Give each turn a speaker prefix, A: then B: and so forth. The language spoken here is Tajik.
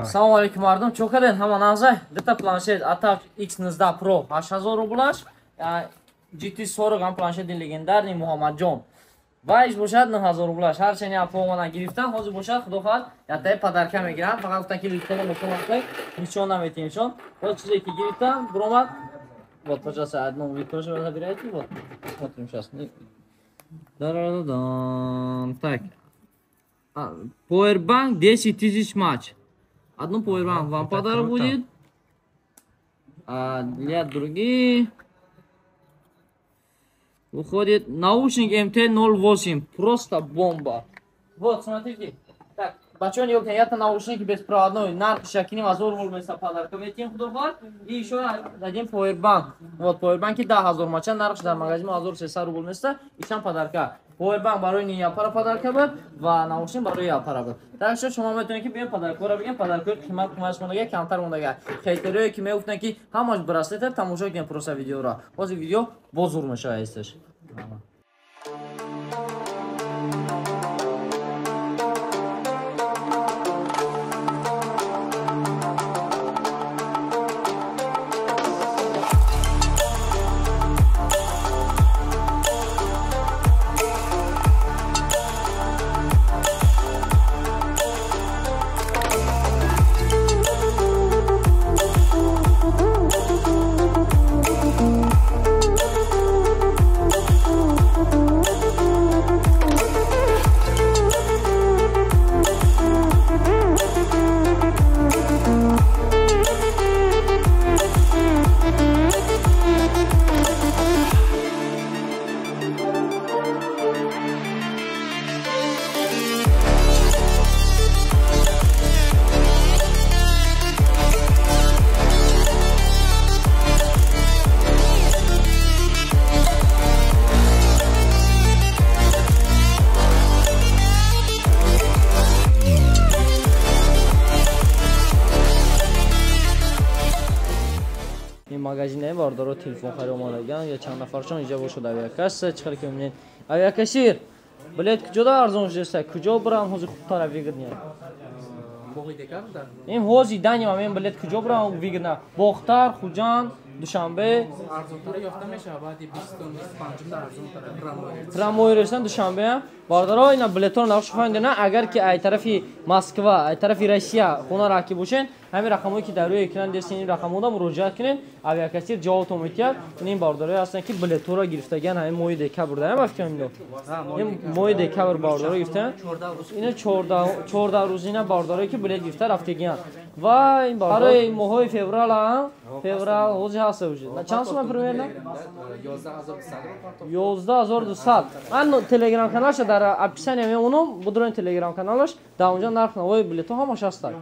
A: Салом алейкум мардум, чо карден? Ҳама нағзай? Дута планшет ATAV X19 Pro 8000 рублаш, GT40 ҳам планшети легендарный Муҳаммадҷон. Ва иш бошад 9000 рублаш. Ҳарчанд як апо омадан гирифтан, ҳозир бошад худо хоҳад яктаи подарка мегирам. Фақат гуфтан ки лифтера мешавад, нишон наметиҳем. Вот чизе ки гирифтам, буромад. Вот, пожалуйста, одну вы тоже забирайте. Вот, смотрим сейчас. Да-да-да-да. Так. Powerbank 10 тысяч матч. Одну powerbank вам подарок будет. А для других выходит наушник MT-08. Просто бомба. Вот, смотрите. Так, бачон, я-то наушники беспроводной. Нарх шакиним азор вместо подарка. Метим худо. И еще дадим powerbank. Вот, powerbank 10 000 мача. Нарх дар магазин 1300 рубль места. И сам подарка. Powerbank барои япара подарка буд ва наушник барои япара буд. Так что шумо метавонед ки биёед подаркҳоро бигем, подаркҳои қимат қиматш мондага, камтар мондага. Хейтерое ки мегуфтанд ки ҳамаш браслет, тамошо кунед просто видеоро. Ҳозир видео боз зур мешавад естеш. Магазинаи бардоро телефон хари омадаган я чанд нафаршон инҷа бошад авиакасса. Чӣ хеле ки мебинед, авиакассир билет куҷода арзон шудеста? Куҷо бурам ҳозир хубтара выгодно? Ин ҳозир даним ам билет куҷо бурам выгодно? Бохтар, Хуҷанд, Душанбе
B: арзонтара ёфта мешавад, баъди 25-ум арзонтара.
A: Прямой рейсан Душанбе. Бародаро, ина билетҳоро нархшо фаҳмидена. Агар ки ай тарафи Москва, ай тарафи Россия хона раки бошен, ҳамин рақамҳое ки дар рӯи экран дестен, ин рақамҳода муроҷиат кунед, авиакассир ҷавобтон метиҳад. Ин бародарое ҳастанд ки билетҳоро гирифтаган ҳамин моҳи декабр да, ба фикрам ино. Ин моҳи декабр бародаро гирифтан. Ина 14 рӯзина бародарое ки билет гирифта рафтагианд. Ва ин барои моҳои феврал ҳам, феврал ҳозир ҳаста уже. Чанд сума примерно? 11200. Ман телеграм каналша дар описание мемонам, будурен телеграм каналаш, дар онҷо нарх навои билетҳо ҳамаш ҳастанд.